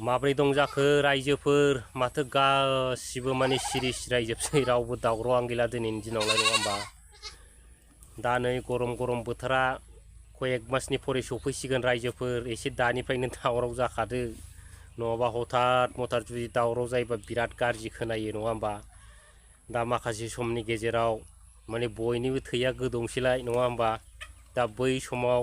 माब्रै दं जाखो रायजोफोर माथो गासिबो माने सिरि सिरायजोबसै रावबो दावराव गैला दिनैनि दिनावलाय नङा होमबा दा नै गरम बोथोरा कयेक मासनि परे सफैसिगोन रायजोफोर एसे दानिफ्रायनो दावराव जाखादो नङाबा हथात मथात जुदि दावराव जायोबा बिराद गाज्रि खोनायो नङा होमबा दा माखासे समनि गेजेराव माने बयनिबो थैया गोदौसैलाय नङा होमबा दा बै समाव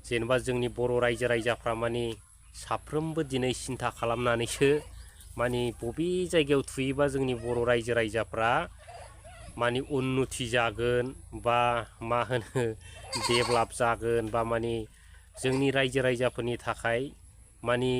जेनेबा जोंनि बर' रायजो राजाफ्रा माने साफ्रोमबो दिनै सिन्था खालामनानैसो माने बबे जायगायाव थुयोबा जोंनि बर' रायजो राजाफ्रा माने उन्नति जागोन बा मा होनो डेभेलप जागोन बा माने जोंनि रायजो राजाफोरनि थाखाय माने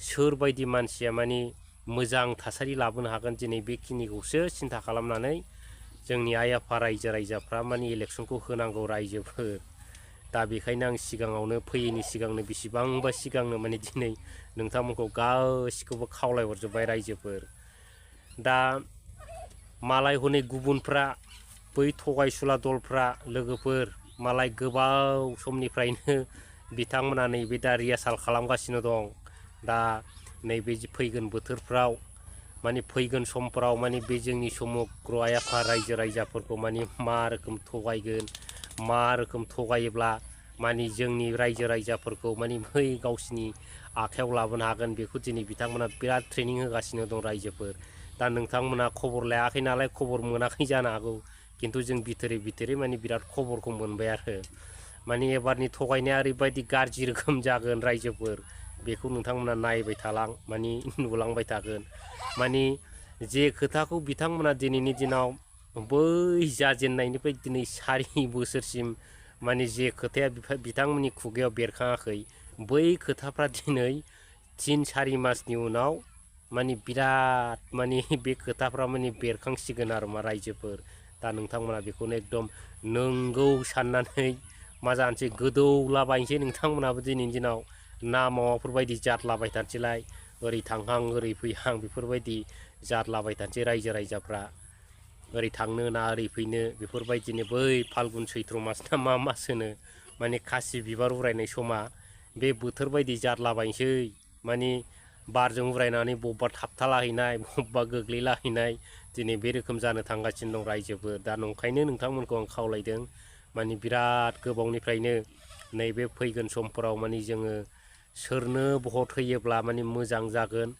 सोरबायदि मानसिया माने मोजां थासारि लाबोनो हागोन दिनै बेखिनिखौसो सिन्था खालामनानै जोंनि आइ आफा रायजो राजाफ्रा माने इलेक्सनखौ होनांगौ रायजोफोर दा बेखायनो आं सिगाङावनो फैयैनि सिगांनो बेसेबांबा सिगांनो माने दिनै नोंथांमोनखौ गासिखौबो खावलायहरजोब्बाय रायजोफोर दा मालाय हनै गुबुनफ्रा बै थगायसुला दलफ्रा लोगोफोर मालाय गोबाव समनिफ्रायनो बिथांमोना नैबे दा रिहार्साल खालामगासिनो दं दा नैबे फैगोन बोथोरफ्राव माने फैगोन समफ्राव माने बे जोंनि समग्र आइ आफा रायजो राजाफोरखौ माने मा रोखोम थगायगोन मा रोखोम थगायोब्ला माने जोंनि रायजो राजाफोरखौ माने बै गावसिनि आखायाव लाबोनो हागोन बेखौ दिनै बिथांमोना बिराद ट्रेनिं होगासिनो दं रायजोफोर दा नोंथांमोना खबर लायाखै नालाय खबर मोनाखै जानो हागौ किन्तु जों बिथोरै माने बिराद खबरखौ मोनबाय आरो माने एबारनि थगायनाया ओरैबायदि गाज्रि रोखोम जागोन रायजोफोर बेखौ नोंथांमोना नायबाय थालां माने नुलांबाय थागोन माने जे खोथाखौ बिथांमोना दिनैनि दिनाव बै जाजेननायनिफ्राय दिनै 4 बोसोरसिम माने जे खोथाया बिथांमोननि खुगायाव बेरखाङाखै बै खोथाफ्रा दिनै 3-4 मासनि उनाव माने बिराद माने बे खोथाफ्रा माने बेरखांसिगोन आरो मा रायजोफोर दा नोंथांमोना बेखौनो एकदम नंगौ साननानै मा जानोसै गोदौलाबायनोसै नोंथांमोनाबो दिनैनि दिनाव ना मावाफोरबायदि जादलाबाय थानोसैलाय ओरै थांहां ओरै फैहां बेफोरबायदि जादलाबाय थानोसै रायजो राजाफ्रा ओरै थांनो ना ओरै फैनो बेफोरबायदिनो बै फाल्गुन सैथ्र मास ना मा मास होनो माने खासि बिबार उरायनाय समा बे बोथोर बायदि जादलाबायनोसै माने बारजों उरायनानै बबेबा थाबथालाहैनाय बबेबा गोग्लैलाहैनाय दिनै बे रोखोम जानो थांगासिनो दं रायजोफोर दा नंखायनो नोंथांमोनखौ आं खावलायदों माने बिराद गोबावनिफ्रायनो नैबे फैगोन समफोराव माने जोङो सोरनो भट होयोब्ला माने मोजां जागोन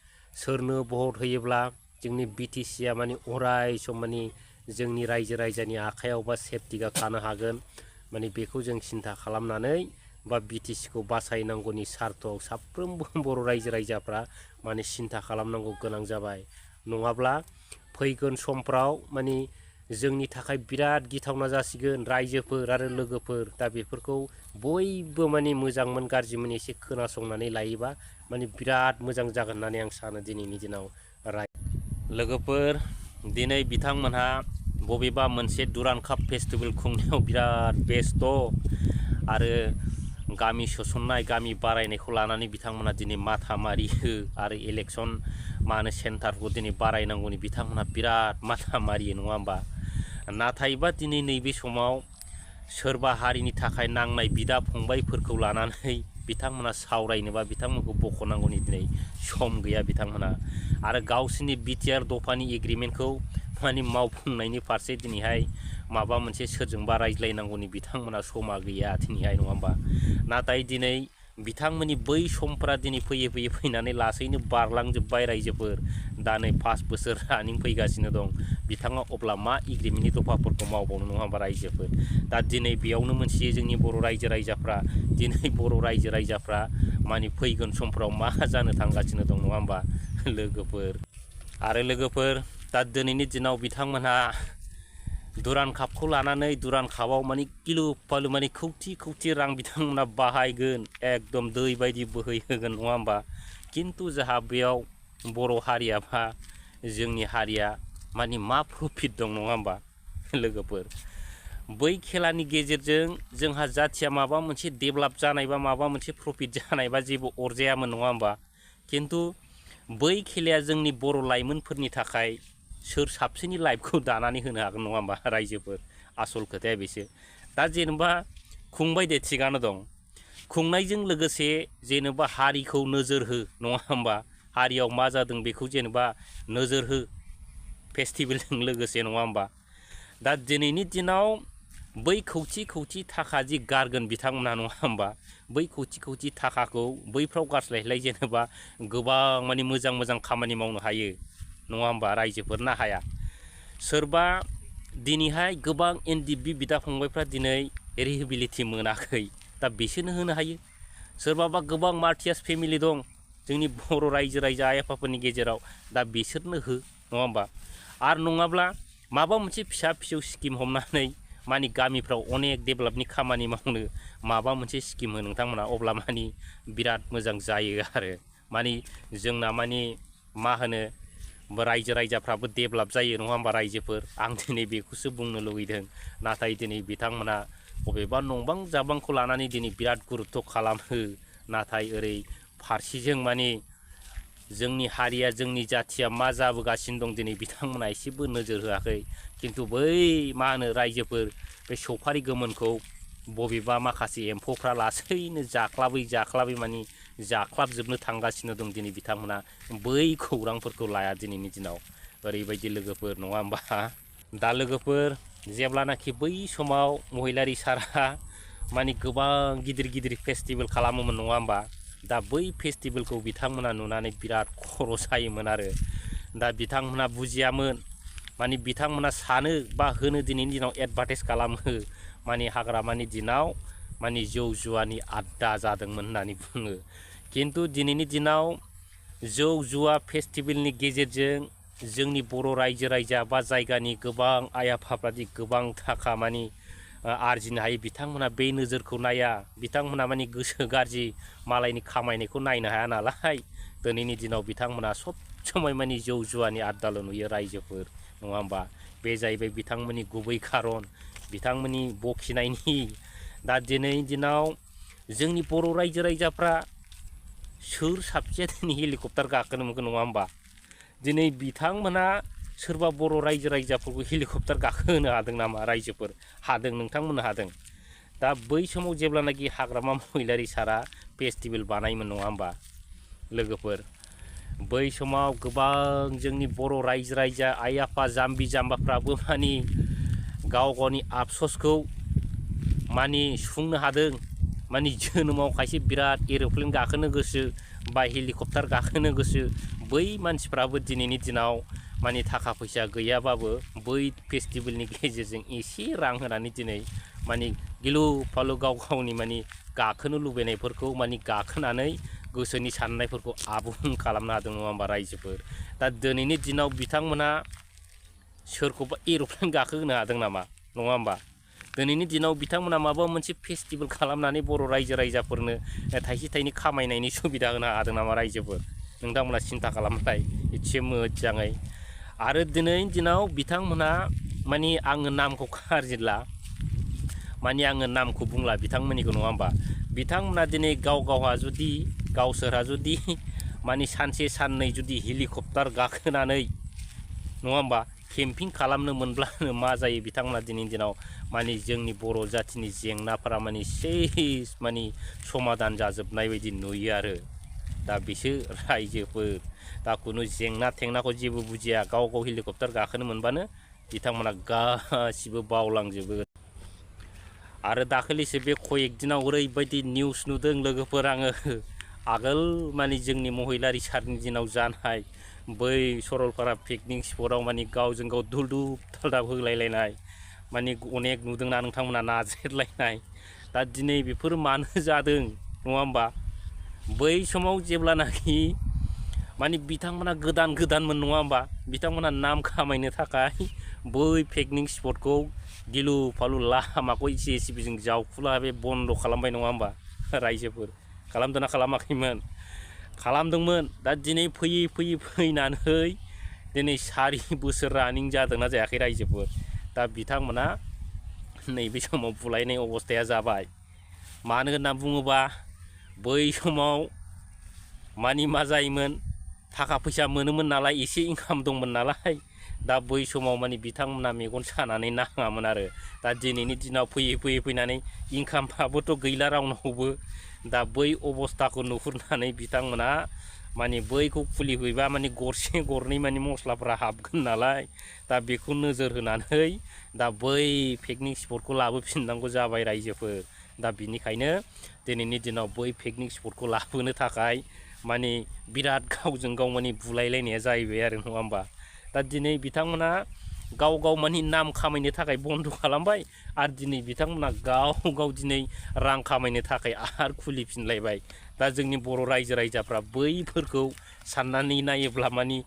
सोरनो भट होयोब्ला जोंनि बिटिसिआ माने अराय सम माने जोंनि रायजो राजानि आखायाव बा सेफटिआव थानो हागोन माने बेखौ जों सिन्था खालामनानै बा बिटिसिखौ बासायनांगौनि सार्थआव साफ्रोमबो बर' रायजो राजाफ्रा माने सिन्था खालामनांगौ गोनां जाबाय नङाब्ला फैगोन समफ्राव माने जोंनि थाखाय बिराद गिथावना जासिगोन रायजोफोर आरो लोगोफोर दा बेफोरखौ बयबो माने मोजांमोन गाज्रिमोन एसे खोनासंनानै लायोबा माने बिराद मोजां जागोन होननानै आं सानो दिनैनि दिनाव लोगोफोर दिनै बिथांमोनहा बबेबा मोनसे दुरान काप फेस्टिभेल खुंनायाव बिराद बेस्थ आरो गामि सोसननाय गामि बारायनायखौ लानानै बिथांमोना दिनै माथा मारियो आरो इलेक्सन मानो सेन्टारखौ दिनै बारायनांगौनि बिथांमोना बिराद माथा मारियो नङा होमबा नाथायबा दिनै नैबे समाव सोरबा हारिनि थाखाय नांनाय बिदा फंबायफोरखौ लानानै बिथांमोना सावरायनोबा बिथांमोनखौ बख'नांगौनि दिनै सम गैया बिथांमोना आरो गावसोरनि बिटिआर दफानि एग्रिमेन्टखौ माने मावफुंनायनि फारसे दिनैहाय माबा मोनसे सोरजोंबा रायज्लायनांगौनि बिथांमोना समा गैया दिनैहाय नङा होमबा नाथाय दिनै बिथांमोननि बै समफोरा दिनै फैयै फैनानै लासैनो बारलांजोब्बाय रायजोफोर दा नै 5 बोसोर रानिं फैगासिनो दं बिथाङा अब्ला मा एग्रिमेन्टनि दफाफोरखौ मावबावनो नङा होमबा रायजोफोर दा दिनै बेयावनो मोनथियो जोंनि बर' रायजो राजाफ्रा दिनै बर' रायजो राजाफ्रा माने फैगोन समफ्राव मा जानो थांगासिनो दं नङा होमबा लोगोफोर आरो लोगोफोर दा दिनैनि दिनाव बिथांमोनहा दुरान कापखौ लानानै दुरान कापआव माने गिलु फालु माने खौथि रां बिथांमोना बाहायगोन एकदम दै बायदि बोहैहोगोन नङा होमबा किन्तु जोंहा बेयाव बर' हारियाबा जोंनि हारिया माने मा प्रफिट दं नङा होमबा लोगोफोर बै खेलानि गेजेरजों जोंहा जाथिया माबा मोनसे डेभेलप जानाय बा माबा मोनसे प्रफिट जानाय बा जेबो अरजायामोन नङा होमबा किन्तु बै खेलाया जोंनि बर' लाइमोनफोरनि थाखाय सोर साबसिननि लाइफखौ दानानै होनो हागोन नङा होमबा रायजोफोर आसल खोथाया बेसो दा जेनेबा खुंबाय दे थिगानो दं खुंनायजों लोगोसे जेनेबा हारिखौ नोजोर हो नङा होमबा हारियाव मा जादों बेखौ जेनेबा नोजोर हो फेस्टिभेलजों लोगोसे नङा होमबा। दा दिनैनि दिनाव बै खौथि खौथि थाखा जि गारगोन बिथांमोना नङा होमबा, बै खौथि खौथि थाखाखौ बैफ्राव गारस्लायस्लाय जेनेबा गोबां माने मोजां मोजां खामानि मावनो हायो नङा होमबा, रायजोफोरना हाया। सोरबा दिनैहाय गोबां एनडिबि बिदा फंबायफ्रा दिनै रिहेबिलिटि मोनाखै, दा बिसोरनो होनो हायो। सोरबाबा गोबां मार्टियास फेमिलि दं जोंनि बर' रायजो राजा आइ आफाफोरनि गेजेराव, दा बिसोरनो हो नङा होमबा। आरो नङाब्ला माबा मोनसे फिसा फिसौ स्किम हमनानै माने गामिफ्राव अनेक डेभेलपनि खामानि मावनो माबा मोनसे स्किम हो नोंथांमोना, अब्ला माने बिराद मोजां जायो आरो माने जोंना माने मा होनो रायजो राजाफ्राबो डेभेलप जायो नङा होमबा रायजोफोर। आं दिनै बेखौसो बुंनो लुगैदों। नाथाय दिनै बिथांमोना बबेबा नंबां जाबांखौ लानानै दिनै बिराद गुरुत्थ' खालामो, नाथाय ओरै फारसेजों माने जोंनि हारिया जोंनि जाथिया मा जाबोगासिनो दं दिनै बिथांमोना एसेबो नोजोर होआखै। खिन्थु बै मा होनो रायजोफोर बे सफारि गोमोनखौ बबेबा माखासे एम्फौफ्रा लासैनो जाख्लाबै माने जाख्लाबजोबनो थांगासिनो दं दिनै बिथांमोना बै खौरांफोरखौ लाया दिनैनि दिनाव। ओरैबायदि लोगोफोर नङा होमबा। दा लोगोफोर जेब्लानाखि बै समाव महिलारि सारा माने गोबां गिदिर गिदिर फेस्टिभेल खालामोमोन नङा होमबा, दा बै फेस्टिभेलखौ बिथांमोना नुनानै बिराद खर' सायोमोन आरो। दा बिथांमोना बुजियामोन, माने बिथांमोना सानो बा होनो दिनैनि दिनाव एडभार्टाइज खालामो माने हाग्रामानि दिनाव माने जौ जुवानि आड्डा जादोंमोन होननानै बुङो। खिन्थु दिनैनि दिनाव जौ जुवा फेस्टिभेलनि गेजेरजों जोंनि बर' रायजो राजा बा जायगानि गोबां आइ आफाफ्रादि गोबां थाखा माने आरजिनो हायो, बिथांमोना बे नोजोरखौ नाया। बिथांमोना माने गोसो गाज्रि मालायनि खामायनायखौ नायनो हाया नालाय, दिनैनि दिनाव बिथांमोना सब समय माने जौ जुवानि आड्डाल' नुयो रायजोफोर नङा होमबा। बे जाहैबाय बिथांमोननि गुबै खारन, बिथांमोननि बखिनायनि। दा दिनैनि दिनाव जोंनि बर' रायजो राजाफ्रा सोर साबसेया दिनै हेलिकप्टार गाखोनो मोनगोन नङा होमबा। दिनै बिथांमोना सोरबा बर' रायजो राजाफोरखौ हेलिकप्टार गाखोहोनो हादों नामा रायजोफोर? हादों, नोंथांमोनहा हादों। दा बै समाव जेब्लानाखि हाग्रामा महिलारि सारा फेस्टिभेल बानायोमोन नङा होमबा लोगोफोर, बै समाव गोबां जोंनि बर' रायजो राजा आइ आफा जाम्बि जाम्बाफ्राबो माने गाव गावनि आफस'सखौ माने सुफुंनो हादों। माने जोनोमाव खायसे बिराद एर'प्लेन गाखोनो गोसो बा हेलिकप्टार गाखोनो गोसो, बै मानसिफ्राबो दिनैनि दिनाव माने थाखा फैसा गैयाबाबो बै फेस्टिभेलनि गेजेरजों एसे रां होनानै दिनै माने गिलु फालु गाव गावनि माने गाखोनो लुबैनायफोरखौ माने गाखोनानै गोसोनि साननायफोरखौ आबुं खालामनो हादों नङा होमबा रायजोफोर। दा दिनैनि दिनाव बिथांमोना सोरखौबा एर'प्लेन गाखोहोनो हादों नामा नङा होमबा। दिनैनि दिनाव बिथांमोना माबा मोनसे फेस्टिभेल खालामनानै बर' रायजो राजाफोरनो थाइसे थाइनै खामायनायनि सुबिदा होनो हादों नामा रायजोफोर? नोंथांमोना सिन्था खालामनाय एसे मोजाङै। आरो दिनैनि दिनाव बिथांमोना माने आङो नामखौ गारजिला, माने आङो नामखौ बुंला बिथांमोननिखौ नङा होमबा। बिथांमोना दिनै गावसोरहा जुदि माने सानसे साननै जुदि हेलिकप्टार गाखोनानै नङा होमबा केम्पिं खालामनो मोनब्लानो मा जायो, बिथांमोना दिनैनि दिनाव माने जोंनि बर' जाथिनि जेंनाफोरा माने सेस माने समाधान जाजोबनाय बायदि नुयो आरो। दा बिसोर रायजोफोर दा खुनु जेंना थेंनाखौ जेबो बुजिया, गाव गाव हेलिकप्टार गाखोनो मोनबानो बिथांमोना गासिबो बावलांजोबो। आरो दाखालिसो बे कयेक दिनाव ओरैबायदि निउस नुदों लोगोफोर आङो, आगोल माने जोंनि महिलारि सारनि दिनाव जानाय बै सरलपारा पिकनिक स्पटआव माने गावजों गाव दुलदुब दालदाब होलायलायनाय माने अनेक नुदोंना नोंथांमोना नाज्रेदलायनाय। दा दिनै बेफोर मानो जादों नङा होमबा। बै समाव जेब्लानाखि माने बिथांमोना गोदानमोन नङा होमबा, बिथांमोना नाम खामायनो थाखाय बै पिकनिक स्पटखौ गिलु फालु लामाखौ एसे बेजों जावखुला बे बन्द' खालामबाय नङा होमबा रायजोफोर। खालामदोंना खालामाखैमोन? खालामदोंमोन। दा दिनै फैनानै दिनै 4 बोसोर रानिं जादोंना जायाखै रायजोफोर। दा बिथांमोना नैबे समाव बुलायनाय अबस्थाया जाबाय। मानो होनना बुङोबा बै समाव मानि मा जायोमोन, थाखा फैसा मोनोमोन नालाय, एसे इनकाम दंमोन नालाय, दा बै समाव माने बिथांमोना मेगन सानानै नाङामोन आरो। दा दिनैनि दिनाव फैनानै इनकामफ्राबोथ' गैला रावनावबो। दा बै अबस्थाखौ नुहुरनानै बिथांमोना माने बैखौ खुलिहैबा माने गरसे गरनै माने मस्लाफ्रा हाबगोन नालाय दा बेखौ नोजोर होनानै दा बै पिकनिक स्पटखौ लाबोफिननांगौ जाबाय रायजोफोर। दा बिनिखायनो दिनैनि दिनाव बै पिकनिक स्पटखौ लाबोनो थाखाय माने बिराद गावजों गाव माने बुलायलायनाया जाहैबाय आरो नङा होमबा। दा दिनै बिथांमोना गाव गाव माने नाम खामायनो थाखाय बन्द' खालामबाय आरो दिनै बिथांमोना गाव गाव दिनै रां खामायनो थाखाय आरो खुलिफिनलायबाय। दा जोंनि बर' रायजो राजाफ्रा बैफोरखौ साननानै नायोब्ला माने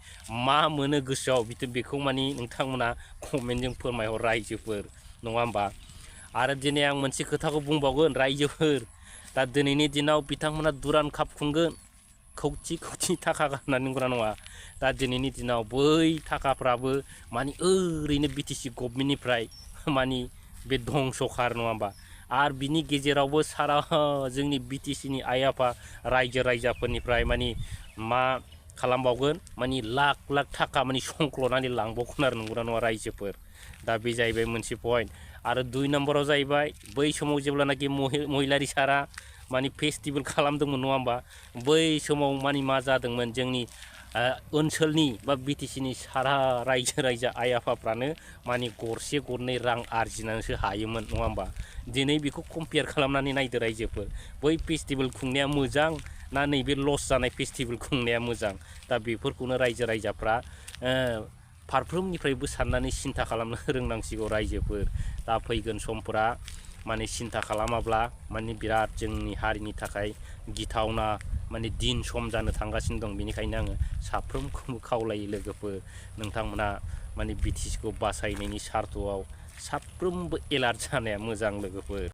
मा मोनो गोसोआव बेखौ माने नोंथांमोना कमेन्टजों फोरमायहर रायजोफोर नङा होमबा। आरो दिनै आं मोनसे खोथाखौ बुंबावगोन रायजोफोर, दा दिनैनि दिनाव बिथांमोना दुरान काप खुंगोन खौथि खौथि थाखा गारनानै, नंगौना नङा। दा दिनैनि दिनाव बै थाखाफ्राबो माने ओरैनो बिटिसि गभर्नमेन्टनिफ्राय माने बे धंसखार नङा होमबा। आरो बिनि गेजेरावबो सारा जोंनि बिटिसिनि आइ आफा रायजो राजाफोरनिफ्राय माने मा खालामबावगोन माने लाख लाख थाखा माने संख्ल'नानै लांबावगोन आरो, नंगौना नङा रायजोफोर। दा बे जाहैबाय मोनसे पइन्ट। आरो 2 नम्बराव जाहैबाय बै समाव जेब्लानाखि महिलारि सारा माने फेस्टिभेल खालामदोंमोन नङा होमबा, बै समाव माने मा जादोंमोन जोंनि ओनसोलनि बा बिटिसिनि सारा रायजो राजा आइ आफाफ्रानो माने गरसे गरनै रां आरजिनानैसो हायोमोन नङा होमबा। दिनै बेखौ कम्पेयार खालामनानै नायदो रायजोफोर, बै फेस्टिभेल खुंनाया मोजां ना नैबे लस जानाय फेस्टिभेल खुंनाया मोजां। दा बेफोरखौनो रायजो राजाफ्रा फारफ्रोमनिफ्रायबो साननानै सिन्था खालामनो रोंनांसिगौ रायजोफोर। दा फैगोन समफोरा माने सिन्था खालामाब्ला माने बिराद जोंनि हारिनि थाखाय गिथावना माने दिन सम जानो थांगासिनो दं। बेनिखायनो आङो साफ्रोमखौबो खावलायो लोगोफोर, नोंथांमोना माने बिटिसिखौ बासायनायनि सार्थआव साफ्रोमबो एलार्ट जानाया मोजां लोगोफोर।